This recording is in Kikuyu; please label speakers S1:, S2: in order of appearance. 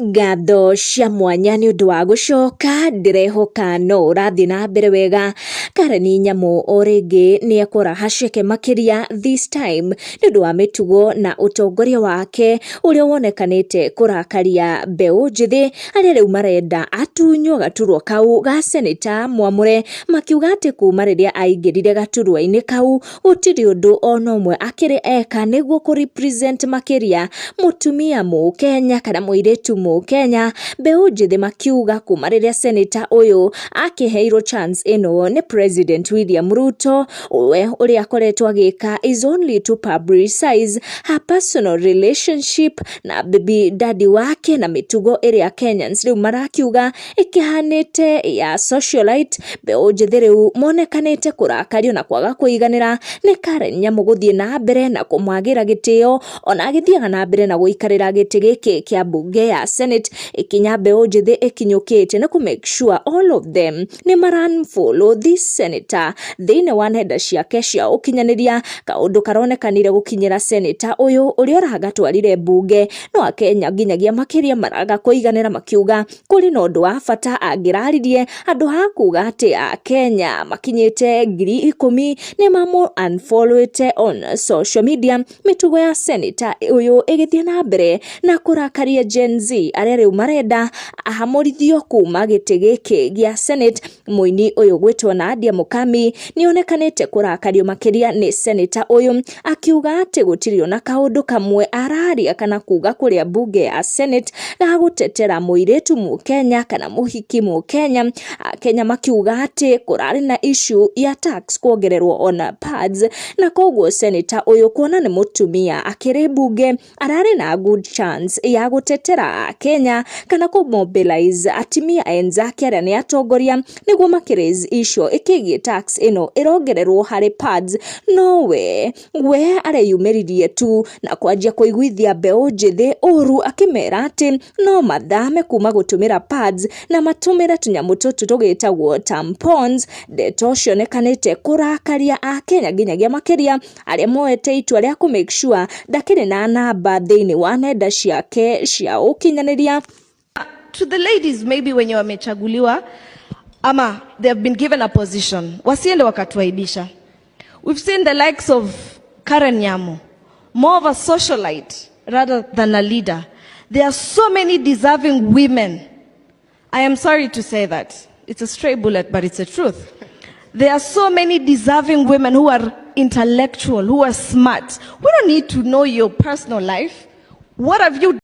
S1: Ngatho cia mwanya nĩ ũndũ wa gũcoka, ndĩrehoka no ũrathiĩ na mbere wega. Karen Nyamu o rĩngĩ nĩ ekũra haceke makĩria, this time nĩ ũndũ wa mĩtugo na ũtongoria wake ũrĩa wonekanĩte kũrakaria mbeũ njĩthĩ arĩa rĩu marenda atunywo gaturwa kau ga seneta mwamũre, makiuga atĩ kuma rĩrĩa aingĩrire gaturwa-inĩ kau gũtirĩ ũndũ ona ũmwe akĩrĩ eka nĩguo kũ represent makĩria mũtumia Mũkenya kana mũirĩtu Mũkenya. Mbeũ njĩthĩ makiuga kuma rĩrĩa seneta ũyũ akĩheirwo chance ĩno nĩ President William Ruto, we ũrĩa akoretwo agĩka is only to publicize her personal relationship na baby daddy wake, na mĩtugo ĩrĩa Kenyans rĩu marakiuga ĩkĩhanĩte ya socialite. Mbeũ njĩthĩ rĩu monekanĩte kũrakario na kwaga kũiganĩra nĩ Karen Nyamu gũthiĩ na mbere na kũmwagĩra gĩtĩo ona agĩthiaga na mbere na gũikarĩra gĩtĩ gĩkĩ kĩa mbunge ya Senate. Ikinya mbeũ njĩthĩ ĩkinyũkĩte nĩ kũ make sure all of them nĩ mara unfollow this senator thĩinĩ wa nenda ciake cia ũkinyanĩria, kaũndũ karonekanire gũkinyĩra senator ũyũ ũrĩa ũragatwarire mbunge, no akenya nginyagia makĩria maraga kũiganĩra, makiuga kũrĩ na ũndũ wa bata angĩraririe handũ ha kuga atĩ akenya makinyĩte 10,000 nĩ mamũ unfollowĩte on social media. Mĩtugo ya senator ũyũ ĩgĩthiĩ na mbere na kũrakaria Gen Z arĩa rĩu marenda ahamũrithio kuma gĩtĩ gĩkĩ gĩa Senate. Mũini ũyũ gwĩtwo Nadia Mukami nĩ onekanĩte kũrakario makĩria nĩ senator ũyũ, akiuga atĩ gũtirĩ ona kaũndũ kamwe araria kana kuga kũrĩa mbunge ya Senate ga gũtetera mũirĩtu Mũkenya kana mũhiki Mũkenya. Akenya makiuga atĩ kũrarĩ na issue ya tax kuongererwo ona pads, na koguo senator ũyũ kuona nĩ mũtumia akĩrĩ mbunge ararĩ na good chance ya gũtetera Akenya kana kũ mobilize atimia enzake arĩa nĩ atongoria nĩguo makĩ raise issue ĩkĩgiĩ tax ĩno ĩrongererwo harĩ pads, no we areyumĩririe tu na kwanjia kũiguithia mbeũ njĩthĩ ũru, akĩmera atĩ no mathame kuma gũtũmĩra pads na matũmĩre tũnyamũ tũtũ tũgĩtagwo tampons. Ndeto cionekanĩte kũrakaria Akenya nginyagia makĩria arĩa moete itua rĩa kũ make sure ndakĩrĩ na namba thĩinĩ wa nenda ciake cia ũkinyanĩria.
S2: To the ladies, maybe wenye wamechaguliwa ama they have been given a position, wasiende wakatuaibisha. We've seen the likes of Karen Nyamu, more of a socialite rather than a leader. There are so many deserving women. I am sorry to say that it's a stray bullet, but it's a truth. There are so many deserving women who are intellectual, who are smart. We don't need to know your personal life. What have you